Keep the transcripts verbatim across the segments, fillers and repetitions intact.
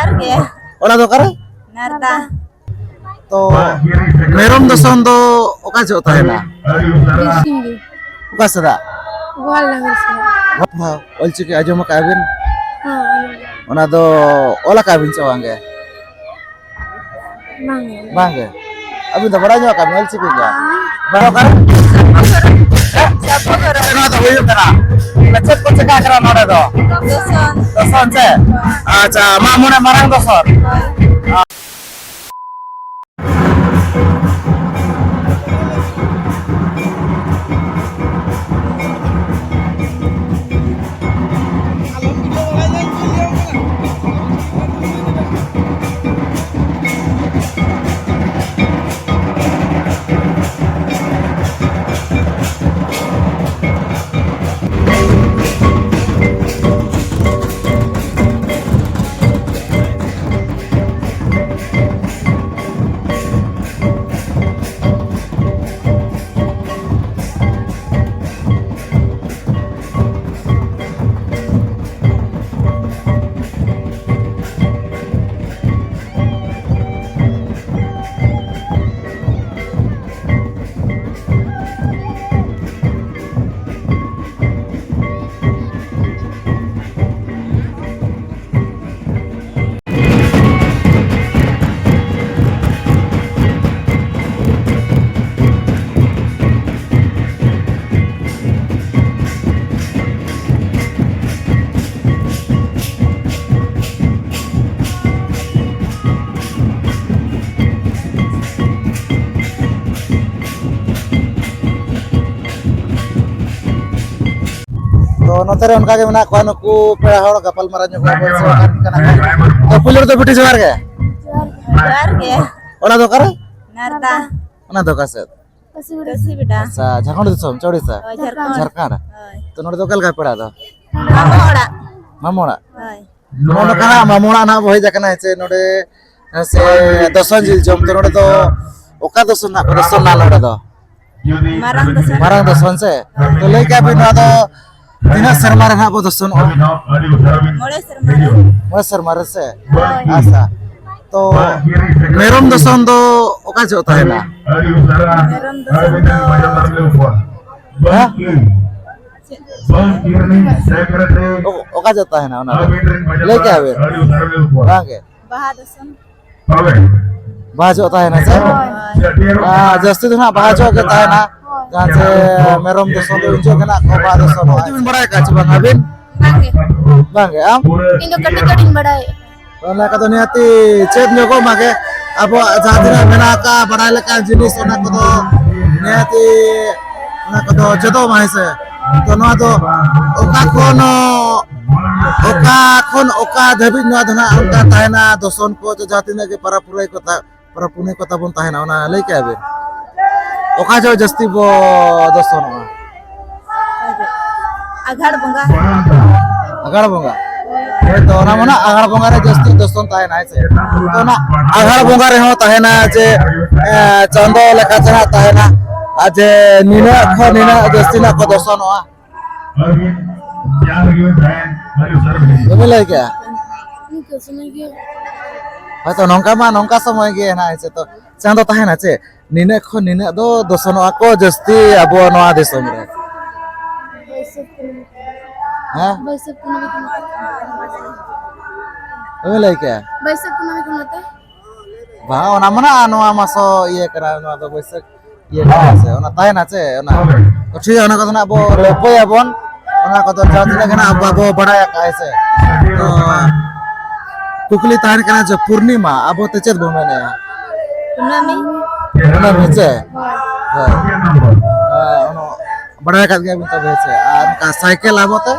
ᱡᱚᱦᱟᱨ ᱜᱮ᱾ ᱚᱲᱟᱜ ᱫᱚ ᱚᱠᱟᱨᱮ? ᱱᱟᱨᱫᱟ᱾ ᱛᱚ, ᱢᱮᱨᱚᱢ ᱫᱚᱥᱚᱱ ᱫᱚ ᱚᱠᱟ ᱡᱚᱦᱚᱜ ᱛᱟᱦᱮᱱᱟ? ᱛᱤᱥᱤᱧ ᱜᱮ᱾ ᱚᱠᱟ ᱥᱮᱫᱟᱜ? ᱜᱳᱣᱟᱞ ᱱᱟᱜᱟᱨ ᱥᱮᱫᱟᱜ᱾ ᱚᱞᱪᱤᱠᱤ ᱟᱸᱡᱚᱢ ᱟᱠᱟᱫ ᱵᱤᱱ? ᱦᱮᱸ, ᱟᱸᱡᱚᱢ᱾ ᱚᱱᱟ ᱫᱚ ᱚᱞ ᱟᱠᱟᱫ ᱵᱤᱱ ᱥᱮ ᱵᱟᱝ ᱜᱮ? ᱵᱟᱝ ᱜᱮ᱾ ᱵᱟᱝ ᱜᱮ? ᱟᱹᱵᱤᱱ ᱫᱚ ᱵᱟᱲᱟᱭ ᱧᱚᱜ ᱟᱠᱟᱫ ᱵᱤᱱ ᱚᱞᱪᱤᱠᱤ ᱫᱚ? ᱵᱟᱝ᱾ ᱵᱟᱝ ᱚᱠᱟᱨᱮ? ᱱᱚᱣᱟ ᱫᱚ ᱦᱩᱭᱩᱜ ᱠᱟᱱᱟ᱾ ᱪᱮᱫ ᱠᱚ ᱪᱮᱠᱟ ᱠᱟᱱᱟ ᱱᱚᱰᱮ ᱫᱚ? ᱫᱚᱥᱚᱱ᱾ ᱫᱚᱥᱚᱱ ᱥᱮ? ᱟᱪᱪᱷᱟ, ᱢᱟᱜ ᱢᱚᱬᱮ ᱢᱟᱨᱟᱝ ᱫᱚᱥᱚᱱ᱾ ᱛᱚ, ᱱᱚᱛᱮ ᱨᱮ ᱚᱱᱠᱟ ᱜᱮ ᱢᱮᱱᱟᱜ ᱠᱚᱣᱟ ᱱᱩᱠᱩ ᱯᱮᱲᱟ ᱦᱚᱲ, ᱜᱟᱯᱟᱞ ᱢᱟᱨᱟᱣ ᱧᱚᱜ ᱠᱚᱣᱟ ᱵᱚᱱ ᱥᱮ ᱚᱠᱟ ᱨᱮᱱ ᱠᱟᱱᱟ ᱠᱚ᱾ ᱛᱚ, ᱯᱩᱭᱞᱩ ᱨᱮᱫᱚ ᱵᱤᱴᱤ ᱡᱚᱦᱟᱨ ᱜᱮ᱾ ᱡᱚᱦᱟᱨ ᱜᱮ᱾ ᱚᱲᱟᱜ ᱫᱚ ᱚᱠᱟᱨᱮ? ᱱᱟᱨᱫᱟ᱾ ᱚᱱᱟ ᱫᱚ ᱚᱠᱟ ᱥᱮᱫ? ᱠᱟᱹᱥᱤᱵᱮᱰᱟ᱾ ᱠᱟᱹᱥᱤᱵᱮᱰᱟ᱾ ᱟᱪᱪᱷᱟ, ᱡᱷᱟᱲᱠᱷᱚᱸᱰ ᱫᱤᱥᱚᱢ, ᱪᱟᱹᱣᱲᱤᱥᱟ? ᱦᱳᱭ, ᱡᱷᱟᱲᱠᱷᱚᱸᱰ᱾ ᱡᱷᱟᱲᱠᱷᱚᱸᱰ? ᱦᱳᱭ᱾ ᱛᱚ, ᱱᱚᱰᱮ ᱫᱚ ᱚᱠᱟ ᱞᱮᱠᱟ ᱯᱮᱲᱟ ᱫᱚ? ᱢᱟᱢᱚ ᱚᱲᱟᱜ᱾ ᱢᱟᱢᱚ ᱚᱲᱟᱜ? ᱦᱳᱭ᱾ ᱱᱚᱜᱼᱚ ᱱᱚᱝᱠᱟ ᱦᱟᱸᱜ ᱢᱟᱢᱚ ᱚᱲᱟᱜ ᱱᱟᱦᱟᱜ ᱵᱚ ᱦᱮᱡ ᱟᱠᱟᱱᱟ, ᱦᱮᱸ ᱥᱮ, ᱱᱚᱰᱮ, ᱦᱮᱸ ᱥᱮ, ᱫᱚᱥᱚᱱ ᱡᱤᱞ ᱡᱚᱢ ᱛᱮ᱾ ᱱᱚᱰᱮ ᱫᱚ ᱚᱠᱟ ᱫᱚᱥᱚᱱ ᱱᱟᱦᱟᱜ ᱠᱚ ᱫᱚᱥᱚᱱᱟ ᱱᱚᱰᱮ ᱫᱚ? ᱢᱟᱨᱟᱝ ᱫᱚᱥᱚᱱ᱾ ᱢᱟᱨᱟᱝ ᱫᱚᱥᱚᱱ ᱥᱮ? ᱛᱚ ᱞᱟᱹᱭ ᱠᱮᱜᱼᱟ ᱵᱤᱱ ᱱᱚᱣᱟ ᱫᱚ ᱛᱤᱱᱟᱹᱜ ᱥᱮᱨᱢᱟ ᱨᱮ ᱱᱟᱦᱟᱜ ᱵᱚ ᱫᱚᱥᱚᱱᱚᱜᱼᱟ? ᱢᱚᱬᱮ ᱥᱮᱨᱢᱟ ᱨᱮ᱾ ᱢᱚᱬᱮ ᱥᱮᱨᱢᱟ ᱨᱮ ᱥᱮ? ᱦᱳᱭ᱾ ᱟᱪᱪᱷᱟ᱾ ᱛᱚ ᱢᱮᱨᱚᱢ ᱫᱚᱥᱚᱱ ᱫᱚ ᱚᱠᱟ ᱡᱚᱦᱚᱜ ᱛᱟᱦᱮᱱᱟ? ᱢᱮᱨᱚᱢ ᱫᱚᱥᱚᱱ ᱫᱚ ᱦᱮᱸ? ᱪᱮᱫ? ᱚ-, ᱚᱠᱟ ᱡᱚᱦᱚᱜ ᱛᱟᱦᱮᱱᱟ ᱚᱱᱟ ᱫᱚ? ᱞᱟᱹᱭ ᱠᱮᱜᱼᱟ ᱵᱤᱱ? ᱵᱟᱝ ᱜᱮ? ᱵᱟᱦᱟ ᱫᱚᱥᱚᱱ᱾ ᱵᱟᱦᱟ ᱡᱚᱦᱚᱜ ᱛᱟᱦᱮᱱᱟ ᱥᱮ? ᱦᱳᱭ᱾ ᱟᱨ ᱡᱟᱹᱥᱛᱤ ᱫᱚ ᱱᱟᱦᱟᱜ ᱵᱟᱦᱟ ᱡᱚᱦᱚᱜ ᱜᱮ ᱛᱟᱦᱮᱱᱟ᱾ ᱦᱳᱭ᱾ ᱡᱟᱦᱟᱸ ᱪᱮ ᱢᱮᱨᱚᱢ ᱫᱚᱥᱚᱱ ᱫᱚ ᱩᱱ ᱡᱚᱦᱚᱜ ᱜᱮ ᱱᱟᱦᱟᱜ ᱠᱚ ᱵᱟᱦᱟ ᱫᱚᱥᱚᱱᱚᱜᱼᱟ᱾ ᱪᱮᱫ ᱵᱤᱱ ᱵᱟᱲᱟᱭ ᱟᱠᱟᱫ ᱪᱮ ᱵᱟᱝ ᱟᱹᱵᱤᱱ? ᱵᱟᱝ ᱜᱮ᱾ ᱵᱟᱝ ᱜᱮ, ᱟᱢ? ᱤᱧ ᱫᱚ ᱠᱟᱹᱴᱤᱡ ᱠᱟᱹᱴᱤᱡ ᱤᱧ ᱵᱟᱲᱟᱭ᱾ ᱚᱱᱟ ᱠᱚᱫᱚ ᱱᱤᱦᱟᱹᱛᱤ ᱪᱮᱫ ᱧᱚᱜᱚᱜ ᱢᱟᱜᱮ᱾ ᱟᱵᱚᱣᱟᱜ ᱡᱟᱦᱟᱸ ᱛᱤᱱᱟᱹᱜ ᱢᱮᱱᱟᱜ ᱟᱠᱟᱫ ᱵᱟᱲᱟᱭ ᱞᱮᱠᱟᱱ ᱡᱤᱱᱤᱥ, ᱚᱱᱟ ᱠᱚᱫᱚ ᱱᱤᱦᱟᱹᱛᱤ ᱚᱱᱟ ᱠᱚᱫᱚ ᱪᱮᱫᱚᱜ ᱢᱟ, ᱦᱮᱸ ᱥᱮ᱾ ᱛᱚ ᱱᱚᱣᱟ ᱫᱚ ᱚᱠᱟ ᱠᱷᱚᱱ, ᱚᱠᱟ ᱠᱷᱚᱱ ᱚᱠᱟ ᱫᱷᱟᱹᱵᱤᱡ ᱱᱚᱣᱟ ᱫᱚ ᱱᱟᱜ ᱚᱱᱠᱟ ᱛᱟᱦᱮᱱᱟ, ᱫᱚᱥᱚᱱ ᱠᱚ ᱡᱟᱦᱟᱸ ᱛᱤᱱᱟᱹᱜ ᱜᱮ ᱯᱚᱨᱚᱵᱽ ᱯᱩᱱᱟᱹᱭ ᱠᱚ ᱛᱟ-, ᱯᱚᱨᱚᱵᱽ ᱯᱩᱱᱟᱹᱭ ᱠᱚ ᱛᱟᱵᱚᱱ ᱛᱟᱦᱮᱱᱟ, ᱚᱱᱟ ᱞᱟᱹᱭ ᱠᱮᱜᱼᱟ ᱵᱤᱱ? ᱚᱠᱟ ᱡᱚᱦᱚᱜ ᱡᱟᱹᱥᱛᱤ ᱵᱚ ᱫᱚᱥᱚᱱᱚᱜᱼᱟ? ᱟᱜᱷᱟᱲ ᱵᱚᱸᱜᱟ᱾ ᱟᱜᱷᱟᱲ ᱵᱚᱸᱜᱟ? ᱦᱮᱸ, ᱛᱚ ᱚᱱᱟ ᱢᱟ ᱱᱟᱜ ᱟᱜᱷᱟᱲ ᱵᱚᱸᱜᱟ ᱨᱮ ᱡᱟᱹᱥᱛᱤ ᱫᱚᱥᱚᱱ ᱛᱟᱦᱮᱱᱟ, ᱦᱮᱸ ᱥᱮ? ᱛᱚ ᱚᱱᱟ ᱟᱜᱷᱟᱲ ᱵᱚᱸᱜᱟ ᱨᱮᱦᱚᱸ ᱛᱟᱦᱮᱱᱟ ᱡᱮ, ᱮ, ᱪᱟᱸᱫᱚ ᱞᱮᱠᱟᱛᱮ ᱦᱟᱸᱜ ᱛᱟᱦᱮᱱᱟ, ᱟᱨ ᱡᱮ ᱱᱤᱱᱟᱹᱜ ᱠᱷᱚᱱ ᱱᱤᱱᱟᱹᱜ ᱡᱟᱹᱥᱛᱤ ᱱᱟᱜ ᱠᱚ ᱫᱚᱥᱚᱱᱚᱜᱼᱟ᱾ ᱵᱟᱵᱮᱱ ᱞᱟᱹᱭ ᱠᱮᱜᱼᱟ? ᱱᱤᱝᱠᱟᱹ ᱥᱚᱢᱚᱭ ᱜᱮ᱾ ᱦᱳᱭᱛᱚ ᱱᱚᱝᱠᱟ ᱢᱟ, ᱱᱚᱝᱠᱟ ᱥᱚᱢᱚᱭ ᱜᱮ ᱦᱮᱱᱟᱜᱼᱟ, ᱦᱮᱸ ᱥᱮ? ᱛᱚ ᱪᱟᱸᱫᱚ ᱛᱟᱦᱮᱱᱟ ᱪᱮ? ᱱᱤᱱᱟᱹᱜ ᱠᱷᱚᱱ ᱱᱤᱱᱟᱹᱜ ᱫᱚ ᱫᱚᱥᱚᱱᱚᱜᱼᱟ ᱠᱚ ᱡᱟᱹᱥᱛᱤ ᱟᱵᱚ ᱱᱚᱣᱟ ᱫᱤᱥᱚᱢ ᱨᱮ᱾ ᱵᱟᱹᱭᱥᱟᱹᱠᱷ ᱠᱩᱱᱟᱹᱢᱤ᱾ ᱦᱮᱸ? ᱵᱟᱹᱭᱥᱟᱹᱠᱷ ᱠᱩᱱᱟᱹᱢᱤ ᱠᱚ ᱢᱮᱛᱟᱜ ᱠᱟᱱᱟ᱾ ᱵᱟᱵᱮᱱ ᱞᱟᱹᱭ ᱠᱮᱜᱼᱟ? ᱵᱟᱹᱭᱥᱟᱹᱠᱷ ᱠᱩᱱᱟᱹᱢᱤ ᱠᱚ ᱢᱮᱛᱟᱜ᱾ ᱵᱟᱝ, ᱚᱱᱟ ᱢᱟ ᱱᱟᱜ ᱱᱚᱣᱟ ᱢᱟᱥᱚ ᱤᱭᱟᱹ ᱠᱟᱱᱟ, ᱱᱚᱣᱟ ᱫᱚ ᱵᱟᱹᱭᱥᱟᱹᱠᱷ ᱤᱭᱟᱹ ᱠᱟᱱᱟ ᱥᱮ, ᱚᱱᱟ ᱛᱟᱦᱮᱱᱟ ᱥᱮ, ᱚᱱᱟ ᱴᱷᱤᱠ ᱜᱮᱭᱟ, ᱚᱱᱟ ᱠᱚᱫᱚ ᱱᱟᱜ ᱵᱚ ᱞᱟᱹᱯᱟᱹᱭᱟᱵᱚᱱ, ᱚᱱᱟ ᱠᱚᱫᱚ ᱡᱟᱦᱟᱸ ᱛᱤᱱᱟᱹᱜ ᱜᱮ ᱱᱟᱜ ᱵᱟᱵᱚ ᱵᱟᱲᱟᱭ ᱟᱠᱟᱫᱼᱟ, ᱦᱮᱸ ᱥᱮ᱾ ᱛᱚ ᱠᱩᱠᱞᱤ ᱛᱟᱦᱮᱱ ᱠᱟᱱᱟ ᱡᱮ ᱯᱩᱨᱱᱤᱢᱟ ᱟᱵᱚ ᱛᱮ ᱪᱮᱫ ᱵᱚ ᱢᱮᱱᱮᱜᱼᱟ? ᱠᱩᱱᱟᱹᱢᱤ᱾ ᱠᱩᱱᱟᱹᱢᱤ ᱪᱮ? ᱦᱳᱭ᱾ ᱦᱮᱸ, ᱚᱱᱟ ᱵᱟᱲᱟᱭ ᱟᱠᱟᱫ ᱜᱮᱭᱟ ᱵᱤᱱ ᱛᱚᱵᱮ, ᱦᱮᱸ ᱥᱮ? ᱟᱨ ᱚᱱᱠᱟ ᱥᱟᱭᱠᱮᱞ ᱟᱵᱚ ᱛᱮ?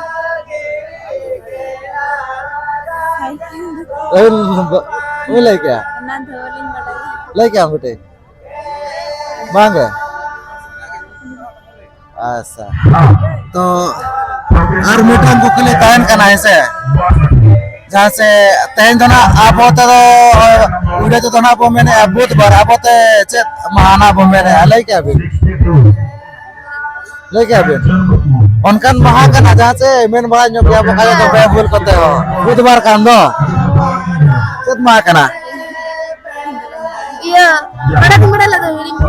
ᱥᱟᱭᱠᱮᱞ᱾ ᱵᱟᱹᱵᱤᱱ, ᱵᱟᱹᱵᱤᱱ ᱞᱟᱹᱭ ᱠᱮᱜᱼᱟ? ᱚᱱᱟ ᱫᱚ ᱵᱟᱹᱞᱤᱧ ᱵᱟᱲᱟᱭᱟ᱾ ᱞᱟᱹᱭ ᱠᱮᱜᱼᱟᱢ ᱵᱤᱴᱤ? ᱵᱟᱝ ᱜᱮ? ᱟᱪᱪᱷᱟ᱾ ᱛᱚ ᱟᱨ ᱢᱤᱫᱴᱟᱝ ᱠᱩᱠᱞᱤ ᱛᱟᱦᱮᱱ ᱠᱟᱱᱟ, ᱦᱮᱸ ᱥᱮ? ᱡᱟᱦᱟᱸ ᱥᱮ ᱛᱮᱦᱮᱧ ᱫᱚ ᱱᱟᱜ ᱟᱵᱚ ᱛᱮᱫᱚ ᱩᱲᱤᱭᱟ ᱛᱮᱫᱚ ᱱᱟᱜ ᱵᱚ ᱢᱮᱱᱮᱫᱼᱟ ᱵᱩᱫᱷᱵᱟᱨ, ᱟᱵᱚ ᱛᱮ ᱪᱮᱫ ᱢᱟᱦᱟ ᱱᱟᱜ ᱵᱚ ᱢᱮᱱᱮᱫᱼᱟ, ᱞᱟᱹᱭ ᱠᱮᱜᱼᱟ ᱵᱤᱱ? ᱞᱟᱹᱭ ᱠᱮᱜᱼᱟ ᱵᱤᱱ? ᱚᱱᱠᱟᱱ ᱢᱟᱦᱟ ᱠᱟᱱᱟ ᱡᱟᱦᱟᱸ ᱥᱮ ᱢᱮᱱ ᱵᱟᱲᱟ ᱧᱚᱜ ᱜᱮᱭᱟ ᱵᱚ ᱠᱷᱟᱡ ᱫᱚ ᱵᱮᱵᱷᱩᱞ ᱠᱚᱛᱮ ᱦᱚᱸ ᱵᱩᱫᱷᱵᱟᱨ ᱠᱟᱱ ᱫᱚ᱾ ᱪᱮᱫ ᱢᱟᱦᱟ ᱠᱟᱱᱟ? ᱤᱭᱟᱹ, ᱵᱟᱲᱟᱭ ᱫᱚ ᱵᱟᱲᱟᱭ ᱞᱮᱫᱟ, ᱦᱤᱲᱤᱧ᱾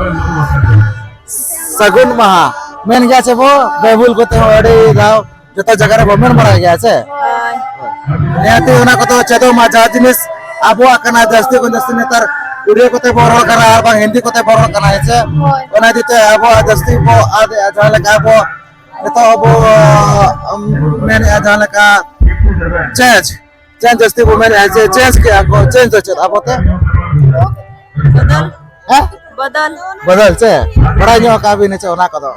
ᱥᱟᱹᱜᱩᱱ ᱢᱟᱦᱟ ᱢᱮᱱ ᱜᱮᱭᱟ ᱥᱮ ᱵᱚ ᱵᱮᱵᱷᱩᱞ ᱠᱚᱛᱮ ᱦᱚᱸ ᱟᱹᱰᱤ ᱫᱷᱟᱣ ᱡᱚᱛᱚ ᱡᱟᱭᱜᱟ ᱨᱮ ᱵᱚ ᱢᱮᱱ ᱵᱟᱲᱟᱭ ᱜᱮᱭᱟ ᱥᱮ? ᱦᱳᱭ᱾ ᱱᱤᱦᱟᱹᱛᱤ ᱚᱱᱟ ᱠᱚᱫᱚ ᱪᱮᱫᱚᱜ ᱢᱟ, ᱡᱟᱦᱟᱸ ᱡᱤᱱᱤᱥ ᱟᱵᱚᱣᱟᱜ ᱠᱟᱱᱟ, ᱡᱟᱹᱥᱛᱤ ᱠᱷᱚᱱ ᱡᱟᱹᱥᱛᱤ ᱱᱮᱛᱟᱨ ᱩᱲᱤᱭᱟ ᱠᱚᱛᱮ ᱵᱚ ᱨᱚᱲ ᱠᱟᱱᱟ ᱟᱨ ᱵᱟᱝ ᱦᱤᱱᱫᱤ ᱠᱚᱛᱮ ᱵᱚ ᱨᱚᱲ ᱠᱟᱱᱟ, ᱦᱮᱸ ᱥᱮ? ᱦᱳᱭ᱾ ᱚᱱᱟ ᱤᱫᱤ ᱛᱮ ᱟᱵᱚᱣᱟᱜ ᱡᱟᱹᱥᱛᱤ ᱵᱚ ᱟᱫ ᱮᱜᱼᱟ, ᱡᱟᱦᱟᱸ ᱞᱮᱠᱟ ᱟᱵᱚ ᱱᱤᱛᱚᱜ ᱟᱵᱚ, ᱩᱢ, ᱢᱮᱱᱮᱜᱼᱟ, ᱡᱟᱦᱟᱸ ᱞᱮᱠᱟ ᱪᱮᱧᱡᱽ, ᱪᱮᱧᱡᱽ ᱡᱟᱹᱥᱛᱤ ᱵᱚ ᱢᱮᱱᱮᱜᱼᱟ, ᱡᱮ ᱪᱮᱧᱡᱽ ᱠᱮᱜᱼᱟ ᱠᱚ, ᱪᱮᱧᱡᱽ ᱫᱚ ᱪᱮᱫ ᱟᱵᱚ ᱛᱮ? ᱵᱚᱫᱚᱞ᱾ ᱦᱮᱸ? ᱵᱚᱫᱚᱞ᱾ ᱵᱚᱫᱚᱞ ᱪᱮ? ᱵᱟᱲᱟᱭ ᱧᱚᱜ ᱟᱠᱟᱫ ᱵᱤᱱ ᱪᱮ ᱚᱱᱟ ᱠᱚᱫᱚ?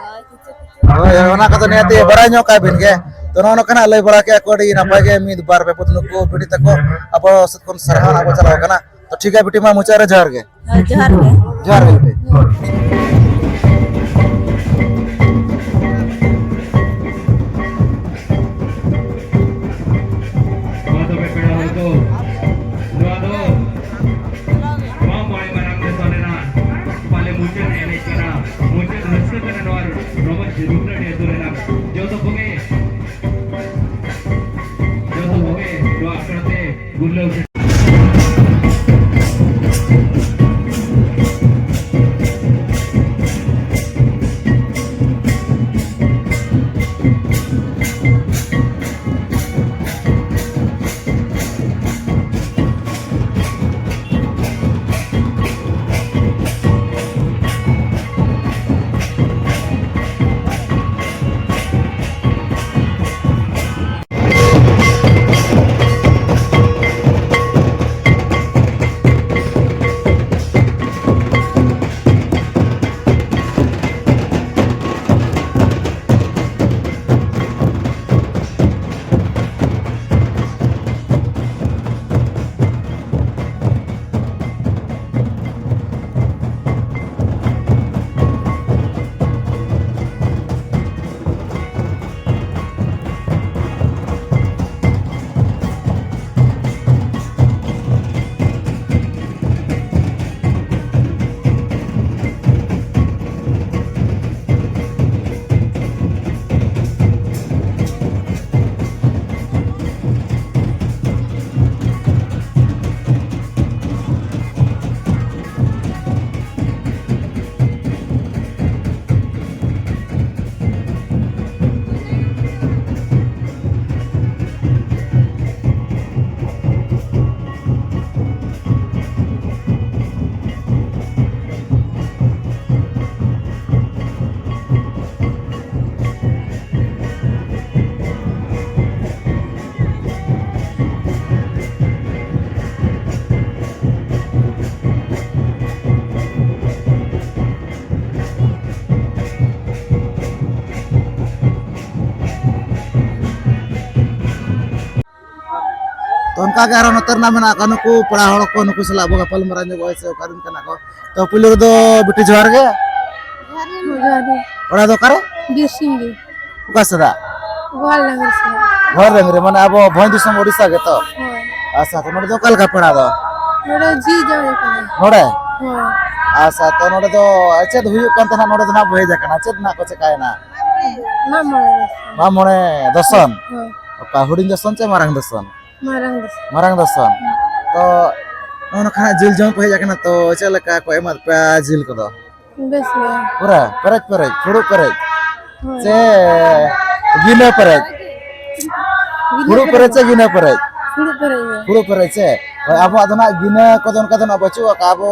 ᱦᱳᱭ, ᱦᱳᱭ, ᱚᱱᱟ ᱠᱚᱫᱚ ᱱᱤᱦᱟᱹᱛᱤ ᱵᱟᱲᱟᱭ ᱧᱚᱜ ᱠᱟᱜ ᱵᱤᱱ ᱜᱮ᱾ ᱛᱚ, ᱱᱚᱜᱼᱚ ᱱᱚᱝᱠᱟᱱᱟᱜ ᱞᱟᱹᱭ ᱵᱟᱲᱟ ᱠᱮᱜᱼᱟ ᱠᱚ, ᱟᱹᱰᱤ ᱱᱟᱯᱟᱭ ᱜᱮ, ᱢᱤᱫ ᱵᱟᱨ ᱯᱮ ᱯᱩᱛ ᱱᱩᱠᱩ ᱵᱤᱴᱤ ᱛᱟᱠᱚ ᱟᱵᱚ ᱥᱮᱫ ᱠᱷᱚᱱ ᱥᱟᱨᱦᱟᱣ ᱟᱵᱚ ᱪᱟᱞᱟᱣ ᱠᱟᱱᱟ᱾ ᱛᱚ, ᱴᱷᱤᱠ ᱜᱮᱭᱟ ᱵᱤᱴᱤ, ᱢᱟ ᱢᱩᱪᱟᱹᱫ ᱨᱮ ᱡᱚᱦᱟᱨ ᱜᱮ᱾ ᱦᱳᱭ, ᱡᱚᱦᱟᱨ ᱜᱮ᱾ ᱡᱚᱦᱟᱨ ᱜᱮ ᱵᱤᱴᱤ᱾ ᱢᱟ ᱛᱚᱵᱮ ᱯᱮᱲᱟ ᱦᱚᱲ ᱠᱚ, ᱱᱚᱣᱟ ᱫᱚ ᱱᱚᱣᱟ ᱢᱚᱬᱮ ᱢᱟᱨᱟᱝ ᱫᱤᱥᱚᱢ ᱨᱮᱱᱟᱜ ᱯᱟᱞᱮ ᱢᱩᱪᱟᱹᱫ ᱮᱱᱮᱡ ᱠᱟᱱᱟ, ᱢᱩᱪᱟᱹᱫ ᱨᱟᱹᱥᱠᱟᱹ ᱠᱟᱱᱟ ᱱᱚᱣᱟ ᱨᱚᱢᱚᱡᱽ ᱨᱩᱯᱱᱟᱹᱲᱤ ᱟᱹᱛᱩ ᱨᱮᱱᱟᱜ᱾ ᱡᱚᱛᱚ ᱠᱚᱜᱮ, ᱡᱚᱛᱚ ᱠᱚᱜᱮ ᱱᱚᱣᱟ ᱟᱠᱷᱲᱟ ᱛᱮ ᱜᱩᱨᱞᱟᱹᱣ ᱚᱱᱠᱟ ᱜᱮ ᱟᱨᱚ ᱱᱚᱛᱮ ᱨᱮᱱᱟᱜ ᱢᱮᱱᱟᱜ ᱠᱚᱣᱟ, ᱱᱩᱠᱩ ᱯᱮᱲᱟ ᱦᱚᱲ ᱠᱚ, ᱱᱩᱠᱩ ᱥᱟᱞᱟᱜ ᱵᱚ ᱜᱟᱯᱟᱞ ᱢᱟᱨᱟᱣ ᱧᱚᱜᱚᱜᱼᱟ ᱥᱮ ᱚᱠᱟ ᱨᱮᱱ ᱠᱟᱱᱟ ᱠᱚ᱾ ᱛᱚ ᱯᱩᱭᱞᱩ ᱨᱮᱫᱚ ᱵᱤᱴᱤ ᱡᱚᱦᱟᱨ ᱜᱮ᱾ ᱡᱚᱦᱟᱨ ᱜᱮ᱾ ᱚᱲᱟᱜ ᱫᱚ ᱚᱠᱟᱨᱮ? ᱵᱤᱨ ᱥᱤᱝ ᱜᱮ᱾ ᱚᱠᱟ ᱥᱮᱫᱟᱜ? ᱜᱳᱣᱟᱞ ᱰᱟᱝᱨᱤ ᱥᱮᱫᱟᱜ᱾ ᱜᱳᱣᱟᱞ ᱰᱟᱝᱨᱤ, ᱢᱟᱱᱮ ᱟᱵᱚ ᱵᱷᱚᱸᱡᱽ ᱫᱤᱥᱚᱢ ᱳᱰᱤᱥᱟ ᱜᱮᱛᱚ? ᱦᱳᱭ᱾ ᱟᱪᱪᱷᱟ, ᱛᱚ ᱱᱚᱰᱮ ᱫᱚ ᱚᱠᱟ ᱞᱮᱠᱟ ᱯᱮᱲᱟ ᱫᱚ? ᱱᱚᱰᱮ ᱡᱤ ᱡᱟᱶᱟᱭ ᱠᱟᱱᱟ᱾ ᱱᱚᱰᱮ? ᱦᱳᱭ᱾ ᱟᱪᱪᱷᱟ, ᱛᱚ ᱱᱚᱰᱮ ᱫᱚ ᱪᱮᱫ ᱦᱩᱭᱩᱜ ᱠᱟᱱ ᱛᱟᱦᱮᱱᱟ? ᱱᱚᱰᱮ ᱫᱚ ᱱᱟᱦᱟᱜ ᱵᱚ ᱦᱮᱡ ᱟᱠᱟᱱᱟ, ᱪᱮᱫ ᱱᱟᱦᱟᱜ ᱠᱚ ᱪᱮᱠᱟᱭᱮᱱᱟ? ᱢᱟᱜ ᱢᱚᱬᱮ ᱫᱚᱥᱚᱱ᱾ ᱢᱟᱜ ᱢᱚᱬᱮ ᱫᱚᱥᱚᱱ? ᱦᱳᱭ᱾ ᱚᱠᱟ ᱦᱩᱰᱤᱧ ᱫᱚᱥᱚᱱ ᱪᱮ ᱢᱟᱨᱟᱝ ᱫᱚᱥᱚᱱ? ᱢᱟᱨᱟᱝ ᱫᱚᱥᱚᱱ᱾ ᱢᱟᱨᱟᱝ ᱫᱚᱥᱚᱱ᱾ ᱛᱚ ᱱᱚᱜᱼᱚ ᱱᱚᱝᱠᱟ ᱦᱟᱸᱜ ᱡᱤᱞ ᱡᱚᱢ ᱯᱮ ᱦᱮᱡ ᱟᱠᱟᱱᱟ, ᱛᱚ ᱪᱮᱫ ᱞᱮᱠᱟ ᱠᱚ ᱮᱢᱟᱫ ᱯᱮᱭᱟ ᱡᱤᱞ ᱠᱚᱫᱚ? ᱵᱮᱥ ᱜᱮ᱾ ᱯᱩᱨᱟᱹ ᱯᱮᱨᱮᱡ ᱯᱮᱨᱮᱡ, ᱯᱷᱩᱲᱩᱜ ᱯᱮᱨᱮᱡ? ᱦᱳᱭ᱾ ᱪᱮ ᱜᱤᱱᱟᱹ ᱯᱮᱨᱮᱡ? ᱜᱤᱱᱟᱹ ᱯᱷᱩᱲᱩᱜ ᱯᱮᱨᱮᱡ ᱯᱮᱨᱮᱡ᱾ ᱪᱮ ᱜᱤᱱᱟᱹ ᱯᱮᱨᱮᱡ? ᱯᱷᱩᱲᱩᱜ ᱯᱮᱨᱮᱡ ᱜᱮ᱾ ᱯᱷᱩᱲᱩᱜ ᱯᱮᱨᱮᱡ ᱪᱮ? ᱦᱳᱭ, ᱟᱵᱚᱣᱟᱜ ᱫᱚ ᱱᱟᱦᱟᱜ ᱜᱤᱱᱟᱹ ᱠᱚᱫᱚ ᱚᱱᱠᱟ ᱫᱚ ᱱᱟᱦᱟᱜ ᱵᱟᱹᱪᱩᱜ ᱟᱠᱟᱫᱼᱟ᱾ ᱟᱵᱚ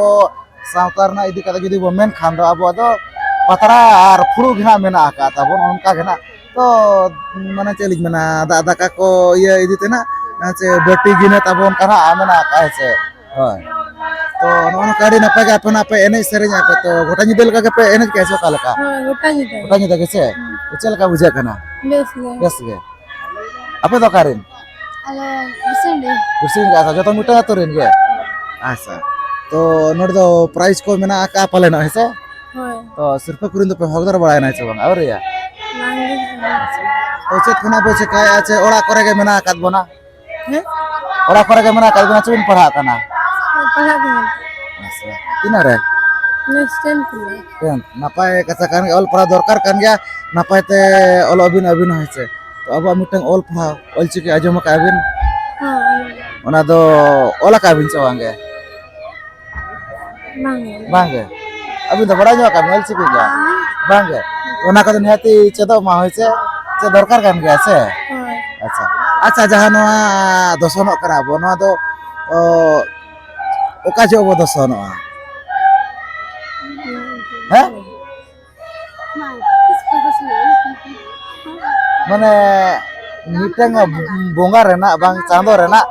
ᱥᱟᱶᱛᱟ ᱨᱮᱱᱟᱜ ᱤᱫᱤ ᱠᱟᱛᱮ ᱡᱩᱫᱤ ᱵᱚᱱ ᱢᱮᱱ ᱠᱷᱟᱱ ᱫᱚ, ᱟᱵᱚᱣᱟᱜ ᱫᱚ ᱯᱟᱛᱲᱟ ᱟᱨ ᱯᱷᱩᱲᱩᱜ ᱜᱮ ᱱᱟᱦᱟᱜ ᱢᱮᱱᱟᱜ ᱟᱠᱟᱫ ᱛᱟᱵᱚᱱ, ᱚᱱᱠᱟ ᱜᱮ ᱱᱟᱦᱟᱜ᱾ ᱛᱚ ᱢᱟᱱᱮ ᱪᱮᱫ ᱞᱤᱧ ᱢᱮᱱᱟ, ᱫᱟᱜ ᱫᱟᱠᱟ ᱠᱚ ᱤᱭᱟᱹ ᱤᱫᱤ ᱛᱮ ᱱᱟᱦᱟᱜ, ᱪᱮ ᱵᱟᱹᱴᱤ ᱜᱤᱱᱟᱹ ᱛᱟᱵᱚᱱ ᱚᱱᱠᱟ ᱱᱟᱦᱟᱜ ᱢᱮᱱᱟᱜ ᱟᱠᱟᱫ, ᱦᱮᱸ ᱥᱮ? ᱦᱳᱭ᱾ ᱛᱚ ᱱᱚᱜᱼᱚ ᱱᱚᱝᱠᱟ ᱟᱹᱰᱤ ᱱᱟᱯᱟᱭ ᱜᱮ ᱟᱯᱮ ᱱᱟᱦᱟᱜ ᱯᱮ ᱮᱱᱮᱡ ᱥᱮᱨᱮᱧ ᱟᱯᱮ, ᱛᱚ ᱜᱚᱴᱟ ᱧᱤᱫᱟᱹ ᱞᱮᱠᱟ ᱜᱮᱯᱮ ᱮᱱᱮᱡ ᱠᱮᱜᱼᱟ ᱥᱮ ᱚᱠᱟ ᱞᱮᱠᱟ? ᱦᱳᱭ, ᱜᱚᱴᱟ ᱧᱤᱫᱟᱹ᱾ ᱜᱚᱴᱟ ᱧᱤᱫᱟᱹ ᱜᱮ ᱥᱮ? ᱦᱩᱸ᱾ ᱛᱚ ᱪᱮᱫ ᱞᱮᱠᱟ ᱵᱩᱡᱷᱟᱹᱜ ᱠᱟᱱᱟ? ᱵᱮᱥ ᱜᱮ᱾ ᱵᱮᱥ ᱜᱮ᱾ ᱟᱯᱮ ᱫᱚ ᱚᱠᱟ ᱨᱮᱱ? ᱟᱞᱮ ᱵᱤᱨᱥᱤᱝᱰᱤ᱾ ᱵᱤᱨᱥᱤᱝᱰᱤ, ᱟᱪᱪᱷᱟ, ᱡᱚᱛᱚ ᱢᱤᱫᱴᱟᱝ ᱟᱹᱛᱩ ᱨᱮᱱ ᱜᱮ? ᱟᱪᱪᱷᱟ᱾ ᱛᱚ ᱱᱚᱰᱮ ᱫᱚ ᱯᱨᱟᱭᱤᱡᱽ ᱠᱚ ᱢᱮᱱᱟᱜ ᱟᱠᱟᱫ ᱯᱟᱞᱮᱱᱚᱜ, ᱦᱮᱸ ᱥᱮ? ᱦᱳᱭ᱾ ᱛᱚ ᱥᱤᱨᱯᱟᱹ ᱠᱚᱨᱮ ᱫᱚᱯᱮ ᱦᱚᱠᱫᱟᱨ ᱵᱟᱲᱟᱭᱮᱱᱟ ᱥᱮ ᱵᱟᱝ? ᱟᱹᱣᱨᱤᱭᱟ? ᱵᱟᱝ ᱜᱮ᱾ ᱛᱚ ᱪᱮᱫ ᱠᱷᱚᱱᱟᱜ ᱯᱮ ᱪᱮᱠᱟᱭᱮᱫᱼᱟ? ᱪᱮ ᱚᱲᱟᱜ ᱠᱚᱨᱮ ᱜᱮ ᱢᱮᱱᱟᱜ ᱟᱠᱟᱫ ᱵᱚᱱᱟ? ᱦᱮᱸ? ᱚᱲᱟᱜ ᱠᱚᱨᱮ ᱜᱮ ᱢᱮᱱᱟᱜ ᱟᱠᱟᱫ ᱵᱚᱱᱟ, ᱪᱮᱫ ᱵᱤᱱ ᱯᱟᱲᱦᱟᱜ ᱠᱟᱱᱟ? ᱯᱟᱲᱦᱟᱜ ᱠᱟᱱᱟ᱾ ᱟᱪᱪᱷᱟ᱾ ᱛᱤᱱᱟᱹᱜ ᱨᱮ? ᱱᱮᱥ ᱴᱮᱱ ᱠᱷᱚᱱᱟᱜ᱾ ᱴᱮᱱ᱾ ᱱᱟᱯᱟᱭ ᱠᱟᱛᱷᱟ ᱠᱟᱱ ᱜᱮᱭᱟ, ᱚᱞ ᱯᱟᱲᱦᱟᱣ ᱫᱚᱨᱠᱟᱨ ᱠᱟᱱ ᱜᱮᱭᱟ, ᱱᱟᱯᱟᱭ ᱛᱮ ᱚᱞᱚᱜ ᱵᱤᱱ ᱟᱹᱵᱤᱱ ᱦᱚᱸ, ᱦᱮᱸ ᱥᱮ᱾ ᱛᱚ ᱟᱵᱚᱣᱟᱜ ᱢᱤᱫᱴᱟᱝ ᱚᱞ ᱯᱟᱲᱦᱟᱣ, ᱚᱞᱪᱤᱠᱤ ᱟᱸᱡᱚᱢ ᱟᱠᱟᱫ ᱵᱤᱱ? ᱦᱮᱸ, ᱟᱸᱡᱚᱢ᱾ ᱚᱱᱟ ᱫᱚ ᱚᱞ ᱟᱠᱟᱫ ᱵᱤᱱ ᱥᱮ ᱵᱟᱝ ᱜᱮ? ᱵᱟᱝ ᱜᱮ᱾ ᱵᱟᱝ ᱜᱮ? ᱟᱹᱵᱤᱱ ᱫᱚ ᱵᱟᱲᱟᱭ ᱧᱚᱜ ᱟᱠᱟᱫ ᱵᱤᱱ ᱚᱞᱪᱤᱠᱤ ᱠᱚ? ᱵᱟᱝ᱾ ᱵᱟᱝ ᱜᱮ? ᱚᱱᱟ ᱠᱚᱫᱚ ᱱᱤᱦᱟᱹᱛᱤ ᱪᱮᱫᱚᱜ ᱢᱟ, ᱦᱳᱭ ᱥᱮ? ᱪᱮᱫ ᱫᱚᱨᱠᱟᱨ ᱠᱟᱱ ᱜᱮᱭᱟ ᱥᱮ? ᱦᱳᱭ᱾ ᱟᱪᱪᱷᱟ᱾ ᱟᱪᱪᱷᱟ, ᱡᱟᱦᱟᱸ ᱱᱚᱣᱟ ᱫᱚᱥᱚᱱᱚᱜ ᱠᱟᱱᱟ ᱵᱚ, ᱱᱚᱣᱟ ᱫᱚ, ᱚ, ᱚᱠᱟ ᱡᱚᱦᱚᱜ ᱵᱚ ᱫᱚᱥᱚᱱᱚᱜᱼᱟ? ᱦᱮᱸ? ᱢᱟᱱᱮ ᱢᱤᱫᱴᱟᱝ ᱵᱚᱸᱜᱟ ᱨᱮᱱᱟᱜ, ᱵᱟᱝ ᱪᱟᱸᱫᱚ ᱨᱮᱱᱟᱜ,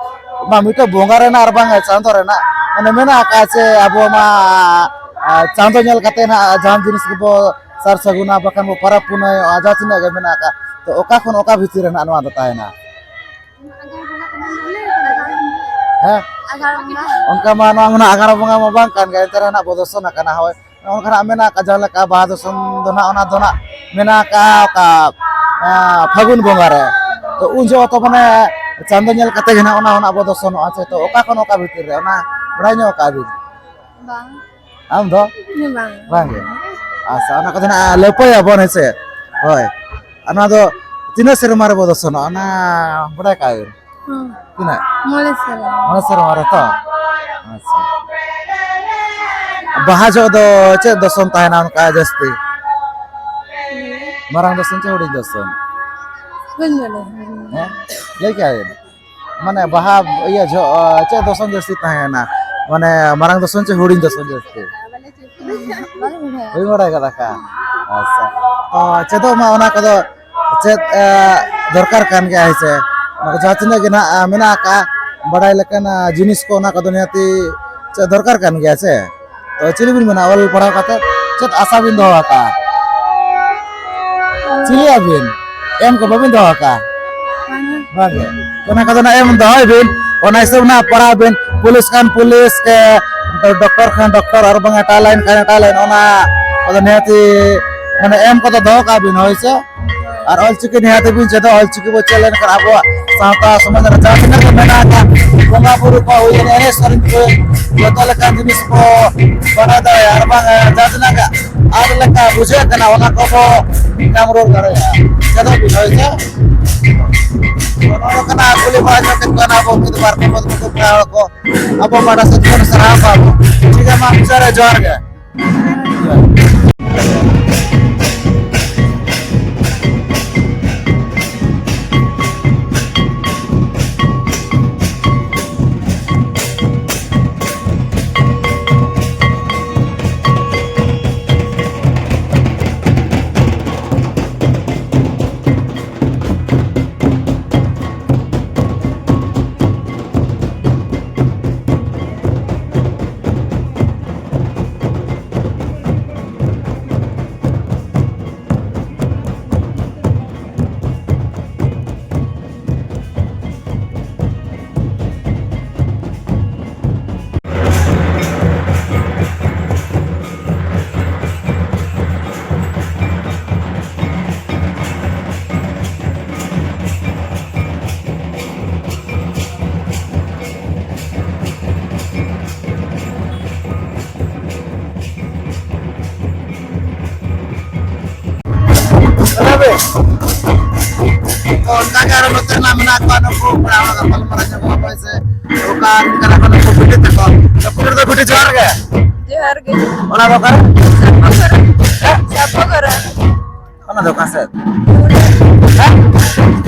ᱵᱟᱝ ᱢᱤᱫᱴᱟᱝ ᱵᱚᱸᱜᱟ ᱨᱮᱱᱟᱜ ᱟᱨ ᱵᱟᱝ ᱪᱟᱸᱫᱚ ᱨᱮᱱᱟᱜ ᱢᱟᱱᱮ ᱢᱮᱱᱟᱜ ᱟᱠᱟᱫ ᱥᱮ ᱟᱵᱚ ᱢᱟ, ᱟ, ᱪᱟᱸᱫᱚ ᱧᱮᱞ ᱠᱟᱛᱮ ᱱᱟᱜ ᱡᱟᱦᱟᱱ ᱡᱤᱱᱤᱥ ᱜᱮᱵᱚ ᱥᱟᱨ ᱥᱟᱹᱜᱩᱱᱟ, ᱵᱟᱠᱷᱟᱱ ᱵᱚ ᱯᱚᱨᱚᱵᱽ ᱯᱩᱱᱟᱹᱭᱚᱜᱼᱟ, ᱡᱟᱦᱟᱸ ᱛᱤᱱᱟᱹᱜ ᱜᱮ ᱢᱮᱱᱟᱜ ᱟᱠᱟᱫ, ᱛᱚ ᱚᱠᱟ ᱠᱷᱚᱱ ᱚᱠᱟ ᱵᱷᱤᱛᱤᱨ ᱨᱮ ᱱᱟᱜ ᱱᱚᱣᱟ ᱫᱚ ᱛᱟᱦᱮᱱᱟ? ᱦᱮᱸ? ᱟᱜᱷᱟᱲ ᱵᱚᱸᱜᱟ᱾ ᱚᱱᱠᱟ ᱢᱟ ᱱᱚᱣᱟ ᱢᱟ ᱱᱟᱜ ᱟᱜᱷᱟᱲ ᱵᱚᱸᱜᱟ ᱢᱟ ᱵᱟᱝ ᱠᱟᱱ ᱜᱮ, ᱮᱱᱛᱮ ᱨᱮᱦᱚᱸ ᱱᱟᱜ ᱵᱚ ᱫᱚᱥᱚᱱ ᱟᱠᱟᱱᱟ᱾ ᱦᱳᱭ, ᱱᱚᱜᱼᱚ ᱱᱚᱝᱠᱟ ᱱᱟᱜ ᱢᱮᱱᱟᱜ ᱟᱠᱟᱫ, ᱡᱟᱦᱟᱸ ᱞᱮᱠᱟ ᱵᱟᱦᱟ ᱫᱚᱥᱚᱱ ᱫᱚ ᱱᱟᱜ, ᱚᱱᱟ ᱫᱚ ᱱᱟᱜ ᱢᱮᱱᱟᱜ ᱟᱠᱟᱫ ᱚᱠᱟ, ᱮᱸ, ᱯᱷᱟᱹᱜᱩᱱ ᱵᱚᱸᱜᱟ ᱨᱮ᱾ ᱛᱚ ᱩᱱ ᱡᱚᱦᱚᱜ ᱛᱚ ᱢᱟᱱᱮ ᱪᱟᱸᱫᱚ ᱧᱮᱞ ᱠᱟᱛᱮ ᱜᱮ ᱱᱟᱜ ᱚᱱᱟ, ᱚᱱᱟ ᱵᱚ ᱫᱚᱥᱚᱱᱚᱜᱼᱟ᱾ ᱪᱮ ᱛᱚ ᱚᱠᱟ ᱠᱷᱚᱱ ᱚᱠᱟ ᱵᱷᱤᱛᱤᱨ ᱨᱮ, ᱚᱱᱟ ᱵᱟᱲᱟᱭ ᱧᱚᱜ ᱟᱠᱟᱫ ᱵᱤᱱ? ᱵᱟᱝ᱾ ᱟᱢ ᱫᱚ? ᱤᱧ ᱵᱟᱝ᱾ ᱵᱟᱝ ᱜᱮ? ᱟᱪᱪᱷᱟ, ᱚᱱᱟ ᱠᱚᱫᱚ ᱱᱟᱜ ᱞᱟᱹᱯᱟᱹᱭ ᱟᱵᱚᱱ, ᱦᱮᱸ ᱥᱮ? ᱦᱳᱭ᱾ ᱚᱱᱟ ᱫᱚ ᱛᱤᱱᱟᱹᱜ ᱥᱮᱨᱢᱟ ᱨᱮᱵᱚ ᱫᱚᱥᱚᱱᱚᱜᱼᱟ, ᱚᱱᱟ ᱵᱟᱲᱟᱭ ᱠᱟᱜ ᱵᱤᱱ? ᱦᱩᱸ᱾ ᱛᱤᱱᱟᱹᱜ? ᱢᱚᱬᱮ ᱥᱮᱨᱢᱟ᱾ ᱢᱚᱬᱮ ᱥᱮᱨᱢᱟ ᱨᱮ ᱛᱚ? ᱟᱪᱪᱷᱟ᱾ ᱵᱟᱦᱟ ᱡᱚᱦᱚᱜ ᱫᱚ ᱪᱮᱫ ᱫᱚᱥᱚᱱ ᱛᱟᱦᱮᱱᱟ ᱚᱱᱠᱟ ᱡᱟᱹᱥᱛᱤ? ᱢᱟᱨᱟᱝ ᱫᱚᱥᱚᱱ ᱪᱮ ᱦᱩᱰᱤᱧ ᱫᱚᱥᱚᱱ? ᱵᱟᱹᱧ ᱵᱟᱰᱟᱭᱟ᱾ ᱦᱮᱸ? ᱞᱟᱹᱭ ᱠᱮᱜᱼᱟ ᱵᱤᱱ? ᱢᱟᱱᱮ ᱵᱟᱦᱟ ᱤᱭᱟᱹ ᱡᱚᱦᱚᱜ, ᱪᱮᱫ ᱫᱚᱥᱚᱱ ᱡᱟᱹᱥᱛᱤ ᱛᱟᱦᱮᱱᱟ? ᱢᱟᱱᱮ ᱢᱟᱨᱟᱝ ᱫᱚᱥᱚᱱ ᱪᱮ ᱦᱩᱰᱤᱧ ᱫᱚᱥᱚᱱ ᱡᱟᱹᱥᱛᱤ? ᱵᱟᱹᱧ ᱵᱟᱰᱟᱭᱟ᱾ ᱵᱟᱹᱧ ᱵᱟᱰᱟᱭ ᱠᱟᱫᱟ ᱠᱟ? ᱟᱪᱪᱷᱟ᱾ ᱛᱚ ᱪᱮᱫᱚᱜ ᱢᱟ ᱚᱱᱟ ᱠᱚᱫᱚ ᱪᱮᱫ, ᱮ, ᱫᱚᱨᱠᱟᱨ ᱠᱟᱱ ᱜᱮᱭᱟ, ᱦᱮᱸ ᱥᱮ? ᱚᱱᱟ ᱠᱚ ᱡᱟᱦᱟᱸ ᱛᱤᱱᱟᱹᱜ ᱜᱮ ᱱᱟᱜ, ᱮ, ᱢᱮᱱᱟᱜ ᱟᱠᱟᱫ ᱵᱟᱰᱟᱭ ᱞᱮᱠᱟᱱ, ᱮ, ᱡᱤᱱᱤᱥ ᱠᱚ, ᱚᱱᱟ ᱠᱚᱫᱚ ᱱᱤᱦᱟᱹᱛᱤ ᱪᱮᱫ ᱫᱚᱨᱠᱟᱨ ᱠᱟᱱ ᱜᱮᱭᱟ ᱥᱮ? ᱛᱚ ᱪᱤᱞᱤ ᱵᱤᱱ ᱢᱮᱱᱟ ᱚᱞ ᱯᱟᱲᱦᱟᱣ ᱠᱟᱛᱮ ᱪᱮᱫ ᱟᱥᱟ ᱵᱤᱱ ᱫᱚᱦᱚ ᱟᱠᱟᱫᱼᱟ? ᱪᱤᱞᱤ ᱟᱹᱵᱤᱱ? ᱮᱢ ᱠᱚ ᱵᱟᱹᱵᱤᱱ ᱫᱚᱦᱚ ᱟᱠᱟᱫᱼᱟ? ᱵᱟᱝ ᱜᱮ᱾ ᱚᱱᱟ ᱠᱚᱫᱚ ᱱᱟᱜ ᱮᱢ ᱫᱚᱦᱚᱭ ᱵᱤᱱ, ᱚᱱᱟ ᱦᱤᱥᱟᱹᱵ ᱱᱟᱜ ᱯᱟᱲᱦᱟᱣ ᱵᱤᱱ, ᱯᱩᱞᱤᱥ ᱠᱷᱟᱱ ᱯᱩᱞᱤᱥ, ᱮ, ᱰᱚᱠᱴᱚᱨ ᱠᱷᱟᱱ ᱰᱚᱠᱴᱚᱨ, ᱟᱨ ᱵᱟᱝ ᱮᱴᱟᱜ ᱞᱟᱭᱤᱱ ᱠᱷᱟᱱ ᱮᱴᱟᱜ ᱞᱟᱭᱤᱱ, ᱚᱱᱟ ᱠᱚᱫᱚ ᱱᱤᱦᱟᱹᱛᱤ ᱢᱟᱱᱮ ᱮᱢ ᱠᱚᱫᱚ ᱫᱚᱦᱚ ᱠᱟᱜ ᱵᱤᱱ, ᱦᱳᱭ ᱥᱮ? ᱟᱨ ᱚᱞᱪᱤᱠᱤ ᱱᱤᱦᱟᱹᱛᱤ ᱵᱤᱱ ᱪᱮᱫᱚᱜ, ᱚᱞᱪᱤᱠᱤ ᱵᱚ ᱪᱮᱫ ᱞᱮᱱᱠᱷᱟᱱ ᱟᱵᱚᱣᱟᱜ ᱥᱟᱶᱛᱟ ᱥᱚᱢᱟᱡᱽ ᱨᱮ ᱡᱟᱦᱟᱸ ᱛᱤᱱᱟᱹᱜ ᱜᱮ ᱢᱮᱱᱟᱜ ᱟᱠᱟᱫ ᱵᱚᱸᱜᱟ ᱵᱩᱨᱩ ᱠᱚ ᱦᱩᱭᱮᱱ, ᱮᱱᱮᱡ ᱥᱮᱨᱮᱧ ᱠᱚ, ᱡᱚᱛᱚ ᱞᱮᱠᱟᱱ ᱡᱤᱱᱤᱥ ᱠᱚ ᱵᱟᱰᱟᱭ ᱫᱟᱲᱮᱭᱟᱜᱼᱟ, ᱟᱨ ᱵᱟᱝ ᱡᱟᱦᱟᱸ ᱛᱤᱱᱟᱹᱜ ᱜᱮ ᱟᱫ ᱞᱮᱠᱟ ᱵᱩᱡᱷᱟᱹᱜ ᱠᱟᱱᱟ, ᱚᱱᱟ ᱠᱚᱵᱚ ᱧᱟᱢ ᱨᱩᱣᱟᱹᱲ ᱫᱟᱲᱮᱭᱟᱜᱼᱟ᱾ ᱪᱮᱫᱚᱜ ᱵᱤᱱ, ᱦᱳᱭ ᱥᱮ? ᱱᱚᱜᱼᱚ ᱱᱚᱝᱠᱟᱱᱟᱜ ᱠᱩᱞᱤ ᱵᱟᱲᱟ ᱧᱚᱜ ᱠᱮᱫ ᱠᱚᱣᱟ ᱟᱵᱚ ᱢᱤᱫ ᱵᱟᱨ ᱠᱚ, ᱢᱚᱫᱷᱩ ᱠᱚ, ᱯᱮᱲᱟ ᱦᱚᱲ ᱠᱚ, ᱟᱵᱚ ᱯᱟᱦᱴᱟ ᱥᱮᱫ ᱠᱷᱚᱱ ᱥᱟᱨᱦᱟᱣ ᱠᱚᱣᱟ ᱵᱚᱱ᱾ ᱴᱷᱤᱠ ᱜᱮᱭᱟ, ᱢᱟ ᱢᱩᱪᱟᱹᱫ ᱨᱮ ᱡᱚᱦᱟᱨ ᱜᱮ᱾ ᱢᱮᱱᱟᱜ ᱠᱚᱣᱟ ᱱᱩᱠᱩ ᱯᱮᱲᱟ ᱦᱚᱲ ᱜᱟᱯᱟᱞ ᱢᱟᱨᱟᱣ ᱧᱚᱜᱚᱜ ᱟᱠᱚ ᱥᱮ ᱚᱠᱟ ᱨᱮᱱ ᱠᱟᱱᱟ ᱠᱚ ᱱᱩᱠᱩ ᱵᱤᱴᱤ ᱛᱟᱠᱚ᱾ ᱱᱩᱠᱩ ᱫᱚ ᱵᱤᱴᱤ ᱡᱚᱦᱟᱨ ᱜᱮ᱾ ᱡᱚᱦᱟᱨ ᱜᱮ᱾ ᱚᱱᱟ ᱫᱚ ᱚᱠᱟᱨᱮ? ᱥᱟᱯᱚ ᱜᱷᱟᱨᱟ᱾ ᱦᱮᱸ? ᱥᱟᱯᱚ ᱜᱷᱟᱨᱟ᱾ ᱚᱱᱟ ᱫᱚ ᱚᱠᱟ ᱥᱮᱫ? ᱦᱮᱸ?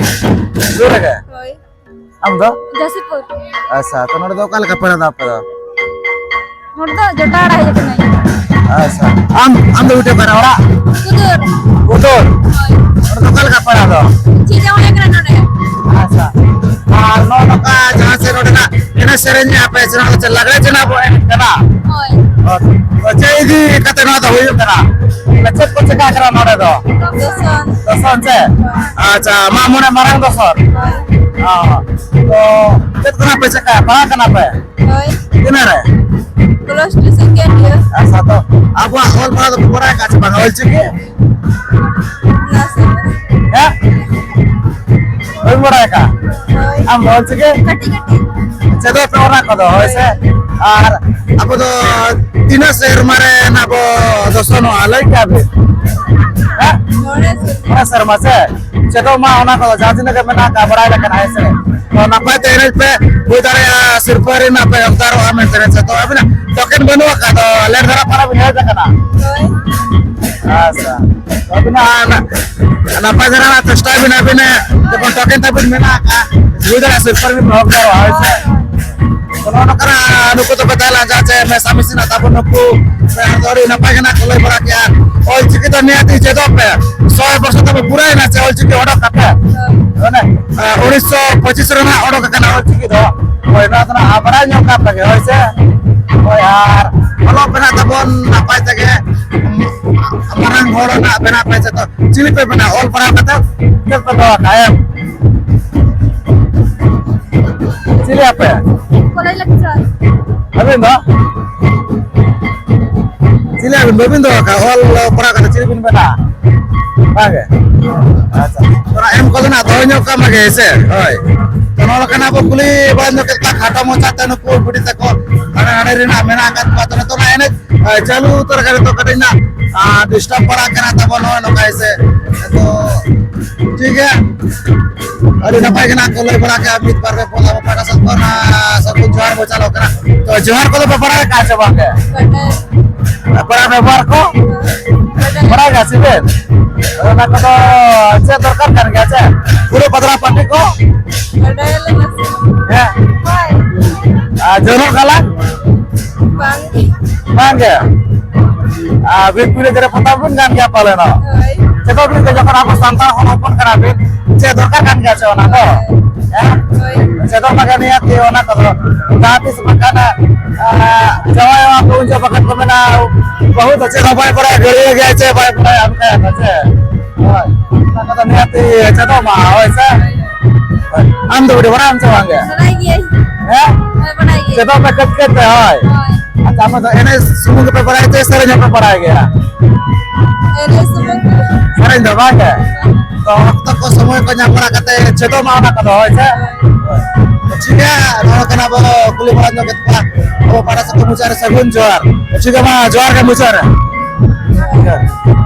ᱥᱩᱨ ᱨᱮᱜᱮ? ᱦᱳᱭ᱾ ᱟᱢ ᱫᱚ? ᱡᱟᱥᱤᱯᱩᱨ᱾ ᱟᱪᱪᱷᱟ, ᱛᱚ ᱱᱚᱰᱮ ᱫᱚ ᱚᱠᱟ ᱞᱮᱠᱟ ᱯᱮᱲᱟ ᱫᱚ ᱟᱯᱮ ᱫᱚ? ᱱᱚᱰᱮ ᱫᱚ ᱡᱚᱴᱟᱣ ᱚᱲᱟᱜ ᱦᱮᱡ ᱟᱠᱟᱱᱟᱹᱧ᱾ ᱟᱪᱪᱷᱟ, ᱟᱢ, ᱟᱢ ᱫᱚ ᱵᱤᱴᱤ ᱚᱠᱟᱨᱮ ᱚᱲᱟᱜ? ᱠᱩᱫᱩᱨ᱾ ᱠᱩᱫᱩᱨ? ᱦᱳᱭ᱾ ᱱᱚᱰᱮ ᱫᱚ ᱚᱠᱟ ᱞᱮᱠᱟ ᱯᱮᱲᱟ ᱫᱚ? ᱪᱮᱫ ᱡᱟᱶᱟᱭ ᱠᱟᱱᱟ ᱱᱚᱰᱮ? ᱟᱪᱪᱷᱟ, ᱟᱨ ᱱᱚᱜᱼᱚ ᱱᱚᱝᱠᱟ ᱡᱟᱦᱟᱸ ᱥᱮᱫ ᱱᱚᱰᱮᱱᱟᱜ ᱮᱱᱮᱡ ᱥᱮᱨᱮᱧ ᱟᱯᱮ ᱥᱮ ᱱᱚᱣᱟ ᱫᱚ ᱪᱮᱫ ᱞᱟᱜᱽᱲᱮ ᱪᱮ ᱱᱚᱣᱟ ᱵᱚ ᱮᱱᱮᱡ ᱠᱟᱱᱟ? ᱦᱳᱭ᱾ ᱚ, ᱪᱮᱫ ᱤᱫᱤ ᱠᱟᱛᱮ ᱱᱚᱣᱟ ᱫᱚ ᱦᱩᱭᱩᱜ ᱠᱟᱱᱟ? ᱢᱟᱱᱮ ᱪᱮᱫ ᱠᱚ ᱪᱮᱠᱟ ᱠᱟᱱᱟ ᱱᱚᱰᱮ ᱫᱚ? ᱫᱚᱥᱚᱱ᱾ ᱫᱚᱥᱚᱱ ᱪᱮ? ᱦᱳᱭ᱾ ᱟᱪᱪᱷᱟ, ᱢᱟᱜ ᱢᱚᱬᱮ ᱢᱟᱨᱟᱝ ᱫᱚᱥᱚᱱ? ᱦᱳᱭ᱾ ᱚ, ᱛᱚ ᱪᱮᱫ ᱠᱟᱱᱟ ᱯᱮ ᱪᱮᱠᱟ? ᱯᱟᱲᱦᱟᱜ ᱠᱟᱱᱟ ᱯᱮ? ᱦᱳᱭ᱾ ᱛᱤᱱᱟᱹᱜ ᱨᱮ? Plus two second year᱾ ᱟᱪᱪᱷᱟ, ᱛᱚ ᱟᱵᱚᱣᱟᱜ ᱚᱞ ᱯᱟᱲᱦᱟᱣ ᱫᱚ ᱯᱮ ᱵᱟᱲᱟᱭ ᱟᱠᱟᱫ ᱪᱮ ᱵᱟᱝ, ᱚᱞ ᱪᱤᱠᱤ? ᱱᱟᱥᱮ᱾ ᱦᱮᱸ? ᱵᱟᱹᱧ ᱵᱟᱲᱟᱭ ᱟᱠᱟᱫ᱾ ᱦᱳᱭ᱾ ᱟᱢ ᱫᱚ ᱚᱞ ᱪᱤᱠᱤ? ᱠᱟᱹᱴᱤᱡ ᱠᱟᱹᱴᱤᱡ᱾ ᱪᱮᱫᱚᱜ ᱯᱮ ᱚᱱᱟ ᱠᱚᱫᱚ, ᱦᱳᱭ ᱥᱮ? ᱟᱨ ᱟᱵᱚ ᱫᱚ ᱛᱤᱱᱟᱹᱜ ᱥᱮᱨᱢᱟ ᱨᱮ ᱱᱟᱜ ᱵᱚ ᱫᱚᱥᱚᱱᱚᱜᱼᱟ, ᱞᱟᱹᱭ ᱠᱮᱭᱟ ᱵᱤᱱ? ᱦᱮᱸ? ᱢᱚᱬᱮ ᱥᱮᱨᱢᱟ᱾ ᱢᱚᱬᱮ ᱥᱮᱨᱢᱟ ᱥᱮ? ᱪᱮᱫᱚᱜ ᱢᱟ ᱚᱱᱟ ᱠᱚᱫᱚ, ᱡᱟᱦᱟᱸ ᱛᱤᱱᱟᱹᱜ ᱜᱮ ᱢᱮᱱᱟᱜ ᱟᱠᱟᱫ ᱵᱟᱲᱟᱭ ᱞᱮᱠᱟᱱᱟᱜ, ᱦᱮᱸ ᱥᱮ? ᱛᱚ ᱱᱟᱯᱟᱭ ᱛᱮ ᱮᱱᱮᱡ ᱯᱮ, ᱦᱩᱭ ᱫᱟᱲᱮᱭᱟᱜᱼᱟ ᱥᱤᱨᱯᱟᱹ ᱨᱮᱱᱟᱜ ᱯᱮ ᱦᱚᱠᱫᱟᱨᱚᱜᱼᱟ ᱢᱮᱱᱛᱮ, ᱦᱮᱸ ᱥᱮ? ᱛᱚ ᱟᱹᱵᱤᱱᱟᱜ ᱴᱳᱠᱮᱱ ᱵᱟᱹᱱᱩᱜ ᱟᱠᱟᱫ ᱫᱚ, ᱞᱮᱴ ᱫᱷᱟᱨᱟ ᱯᱟᱨᱟ ᱵᱤᱱ ᱦᱮᱡ ᱟᱠᱟᱱᱟ᱾ ᱦᱳᱭ᱾ ᱟᱪᱪᱷᱟ, ᱛᱚ ᱟᱹᱵᱤᱱᱟᱜ ᱱᱟᱯᱟᱭ ᱫᱷᱟᱨᱟ ᱪᱮᱥᱴᱟᱭ ᱵᱤᱱ, ᱟᱹᱵᱤᱱ ᱡᱚᱠᱷᱚᱱ ᱴᱳᱠᱮᱱ ᱛᱟᱹᱵᱤᱱ ᱢᱮᱱᱟᱜ ᱟᱠᱟᱫ, ᱦᱩᱭ ᱫᱟᱲᱮᱭᱟᱜᱼᱟ ᱥᱤᱨᱯᱟᱹ ᱨᱮᱵᱤᱱ ᱦᱚᱠᱫᱟᱨᱚᱜᱼᱟ, ᱦᱳᱭ ᱥᱮ? ᱛᱚ ᱱᱚᱜᱼᱚ ᱱᱚᱝᱠᱟᱱᱟᱜ ᱱᱩᱠᱩ ᱫᱚᱠᱚ ᱛᱟᱦᱮᱸ ᱞᱮᱱᱟ, ᱡᱟᱦᱟᱸ ᱪᱮ ᱢᱮᱥᱟ ᱢᱤᱥᱤ ᱨᱮᱱᱟᱜ ᱛᱟᱵᱚᱱ ᱱᱩᱠᱩ ᱟᱹᱰᱤ ᱱᱟᱯᱟᱭ ᱜᱮ ᱱᱟᱜ ᱠᱚ ᱞᱟᱹᱭ ᱵᱟᱲᱟ ᱠᱮᱜᱼᱟ᱾ ᱚᱞ ᱪᱤᱠᱤ ᱫᱚ ᱱᱤᱦᱟᱹᱛ ᱜᱮ ᱪᱮᱫᱚᱜ ᱯᱮ᱾ ᱥᱚᱭ ᱵᱚᱨᱥᱚ ᱛᱟᱵᱚ ᱯᱩᱨᱟᱹᱭᱮᱱᱟ ᱪᱮ ᱚᱞ ᱪᱤᱠᱤ ᱚᱰᱚᱠ ᱠᱟᱛᱮ? ᱢᱟᱱᱮ, ᱟᱸ, ᱩᱱᱤᱥᱥᱚ ᱯᱚᱸᱪᱤᱥ ᱨᱮ ᱱᱟᱜ ᱚᱰᱚᱠ ᱟᱠᱟᱱᱟ ᱚᱞ ᱪᱤᱠᱤ ᱫᱚ᱾ ᱦᱳᱭ, ᱱᱚᱣᱟ ᱫᱚ ᱱᱟᱜ ᱵᱟᱲᱟᱭ ᱧᱚᱜ ᱠᱟᱜ ᱯᱮ ᱜᱮ, ᱦᱳᱭ ᱥᱮ? ᱦᱳᱭ, ᱟᱨ ᱚᱞᱚᱜ ᱯᱮ ᱱᱟᱜ ᱛᱟᱵᱚᱱ ᱱᱟᱯᱟᱭ ᱛᱮᱜᱮ, ᱢᱟᱨᱟᱝ ᱦᱚᱲ ᱱᱟᱜ ᱵᱮᱱᱟᱜ ᱯᱮ ᱥᱮ᱾ ᱛᱚ ᱪᱤᱞᱤ ᱯᱮ ᱵᱮᱱᱟᱜᱼᱟ? ᱚᱞ ᱯᱟᱲᱦᱟᱣ ᱠᱟᱛᱮ ᱪᱮᱫ ᱯᱮ ᱫᱚᱦᱚ ᱠᱟᱜᱼᱟ? ᱮᱢ? ᱪᱤᱞᱤ ᱟᱯᱮ? College lecture. ᱟᱹᱵᱤᱱ ᱫᱚ? ᱪᱤᱞᱤ ᱟᱹᱵᱤᱱ ᱵᱟᱹᱵᱤᱱ ᱫᱚᱦᱚ ᱠᱟᱜᱼᱟ? ᱚᱞ ᱯᱟᱲᱦᱟᱣ ᱠᱟᱛᱮ ᱪᱤᱞᱤ ᱵᱤᱱ ᱵᱮᱱᱟᱜᱼᱟ? ᱵᱟᱝ ᱜᱮ? ᱟᱪᱪᱷᱟ᱾ ᱛᱷᱚᱲᱟ ᱮᱢ ᱠᱚᱫᱚ ᱱᱟᱜ ᱫᱚᱦᱚ ᱧᱚᱜ ᱠᱟᱜ ᱢᱟᱜᱮ, ᱦᱮᱸ ᱥᱮ? ᱦᱳᱭ᱾ ᱛᱚ ᱱᱚᱣᱟ ᱞᱮᱠᱟ ᱱᱟᱜ ᱵᱚ ᱠᱩᱞᱤ ᱵᱟᱲᱟ ᱧᱚᱜ ᱠᱮᱫ ᱠᱚᱣᱟ ᱠᱷᱟᱴᱚ ᱢᱟᱪᱷᱟ ᱛᱮ ᱱᱩᱠᱩ ᱵᱩᱰᱷᱤ ᱛᱟᱠᱚ ᱦᱟᱱᱟ ᱦᱟᱸᱰᱮ ᱨᱮᱱᱟᱜ ᱢᱮᱱᱟᱜ ᱟᱠᱟᱫ ᱠᱚᱣᱟ᱾ ᱛᱚ ᱱᱤᱛᱚᱜ ᱱᱟᱜ ᱮᱱᱮᱡ, ᱮ, ᱪᱟᱹᱞᱩ ᱩᱛᱟᱹᱨ ᱠᱟᱱᱟ᱾ ᱱᱤᱛᱚᱜ ᱠᱟᱹᱴᱤᱡ ᱱᱟᱜ, ᱟ, ᱰᱤᱥᱴᱟᱵᱽ ᱯᱟᱲᱟᱜ ᱠᱟᱱᱟ ᱛᱟᱵᱚ ᱱᱚᱜᱼᱚᱭ ᱱᱚᱝᱠᱟ, ᱦᱮᱸ ᱥᱮ? ᱛᱚ ᱴᱷᱤᱠ ᱜᱮᱭᱟ, ᱟᱹᱰᱤ ᱱᱟᱯᱟᱭ ᱜᱮ ᱱᱟᱜ ᱠᱚ ᱞᱟᱹᱭ ᱵᱟᱲᱟ ᱠᱮᱫᱟ, ᱢᱤᱫ ᱵᱟᱨ ᱯᱮ ᱯᱚᱫ ᱟᱵᱚ ᱯᱟᱦᱴᱟ ᱥᱮᱫ ᱠᱷᱚᱱ, ᱟᱨ ᱥᱟᱹᱜᱩᱱ ᱡᱚᱦᱟᱨ ᱵᱚ ᱪᱟᱞᱟᱜ ᱠᱟᱱᱟ᱾ ᱛᱚ, ᱡᱚᱦᱟᱨ ᱠᱚᱫᱚ ᱯᱮ ᱵᱟᱲᱟᱭ ᱠᱟᱜᱼᱟ ᱥᱮ ᱵᱟᱝ ᱜᱮ? ᱯᱟᱲᱟ ᱵᱮᱵᱚᱦᱟᱨ ᱠᱚ ᱵᱟᱲᱟᱭ ᱜᱮᱭᱟ ᱥᱮ ᱵᱮᱱ? ᱚᱱᱟ ᱠᱚᱫᱚ ᱪᱮᱫ ᱫᱚᱨᱠᱟᱨ ᱠᱟᱱ ᱜᱮᱭᱟ ᱪᱮ? ᱯᱩᱨᱟᱹ ᱯᱟᱛᱲᱟ ᱯᱟᱹᱴᱤ ᱠᱚ? ᱵᱟᱰᱟᱭᱟᱞᱮ ᱱᱟᱥᱮ᱾ ᱦᱮᱸ? ᱦᱳᱭ᱾ ᱟᱨ ᱡᱚᱱᱚᱜ ᱜᱟᱞᱟᱝ? ᱵᱟᱝ᱾ ᱵᱟᱝ ᱜᱮ? ᱟᱨ ᱵᱤᱨ ᱠᱩᱲᱤ ᱡᱮᱨᱮ ᱯᱚᱛᱟᱢ ᱵᱚᱱ ᱜᱟᱱ ᱜᱮᱭᱟ ᱯᱟᱞᱮᱱᱚᱜ? ᱦᱳᱭ᱾ ᱪᱮᱫᱚᱜ ᱵᱤᱱ ᱡᱚᱠᱷᱚᱱ ᱟᱵᱚ ᱥᱟᱱᱛᱟᱲ ᱦᱚᱲ ᱦᱚᱯᱚᱱ ᱠᱟᱱᱟ ᱵᱤᱱ, ᱪᱮᱫ ᱫᱚᱨᱠᱟᱨ ᱠᱟᱱ ᱜᱮᱭᱟ ᱪᱮ ᱚᱱᱟ ᱫᱚ? ᱦᱮᱸ? ᱦᱳᱭ᱾ ᱪᱮᱫᱚᱜ ᱢᱟ ᱜᱟᱱ ᱜᱮᱭᱟ ᱠᱤ ᱚᱱᱟ ᱠᱚᱫᱚ? ᱡᱟᱦᱟᱸ ᱛᱤᱥ ᱵᱟᱝᱠᱷᱟᱱ, ᱟᱨ ᱡᱟᱶᱟᱭ ᱚᱲᱟᱜ ᱠᱚ ᱩᱱ ᱡᱚᱦᱚᱜ ᱵᱟᱠᱷᱟᱱ ᱠᱚ ᱢᱮᱱᱟ, "ᱵᱟᱹᱦᱩ ᱫᱚ ᱪᱮᱫ ᱦᱚᱸ ᱵᱟᱭ ᱵᱟᱲᱟᱭᱟ, ᱜᱟᱹᱲᱭᱟᱹ ᱜᱮᱭᱟᱭ ᱪᱮ ᱵᱟᱭ ᱵᱟᱲᱟᱭᱟ?" ᱚᱱᱠᱟ ᱠᱟᱛᱷᱟ ᱪᱮ? ᱦᱳᱭ᱾ ᱚᱱᱟ ᱠᱚᱫᱚ ᱱᱤᱦᱟᱹᱛᱤ ᱪᱮᱫᱚᱜ ᱢᱟ, ᱦᱳᱭ ᱥᱮ? ᱦᱳᱭ᱾ ᱟᱢ ᱫᱚ ᱵᱤᱴᱤ ᱵᱟᱲᱟᱭᱟᱢ ᱥᱮ ᱵᱟᱝ ᱜᱮ? ᱵᱟᱲᱟᱭ ᱜᱤᱭᱟᱹᱧ᱾ ᱦᱮᱸ? ᱦᱳᱭ, ᱵᱟᱲᱟᱭ ᱜᱤᱭᱟᱹᱧ᱾ ᱪᱮᱫᱚᱜ ᱢᱮ ᱠᱟᱹᱡ ᱠᱟᱹᱡ ᱛᱮ, ᱦᱳᱭ᱾ ᱦᱳᱭ᱾ ᱟᱪᱪᱷᱟ, ᱟᱯᱮ ᱫᱚ ᱮᱱᱮᱡ ᱥᱩᱢᱩᱝ ᱜᱮᱯᱮ ᱵᱟᱲᱟᱭᱟ ᱪᱮ ᱥᱮᱨᱮᱧ ᱦᱚᱸᱯᱮ ᱵᱟᱲᱟᱭ ᱜᱮᱭᱟ? ᱮᱱᱮᱡ ᱥᱩᱢᱩᱝ ᱜᱮ᱾ ᱥᱮᱨᱮᱧ ᱫᱚ ᱵᱟᱝ ᱜᱮ? ᱛᱚ, ᱚᱠᱛᱚ ᱠᱚ ᱥᱚᱢᱚᱭ ᱠᱚ ᱧᱟᱢ ᱵᱟᱲᱟ ᱠᱟᱛᱮ ᱪᱮᱫᱚᱜ ᱢᱟ ᱚᱱᱟ ᱠᱚᱫᱚ, ᱦᱳᱭ ᱥᱮ? ᱴᱷᱤᱠ ᱜᱮᱭᱟ, ᱱᱚᱣᱟ ᱠᱟᱱᱟ ᱵᱚ ᱠᱩᱞᱤ ᱵᱟᱲᱟ ᱧᱚᱜ ᱠᱮᱫ ᱠᱚᱣᱟ᱾ ᱟᱵᱚ ᱯᱟᱦᱴᱟ ᱥᱮᱫ ᱠᱷᱚᱱ ᱢᱩᱪᱟᱹᱫ ᱨᱮ ᱥᱟᱹᱜᱩᱱ ᱡᱚᱦᱟᱨ᱾ ᱴᱷᱤᱠ ᱜᱮᱭᱟ, ᱢᱟ ᱡᱚᱦᱟᱨ ᱜᱮ ᱢᱩᱪᱟᱹᱫ ᱨᱮ᱾ ᱴᱷᱤᱠ ᱜᱮᱭᱟ᱾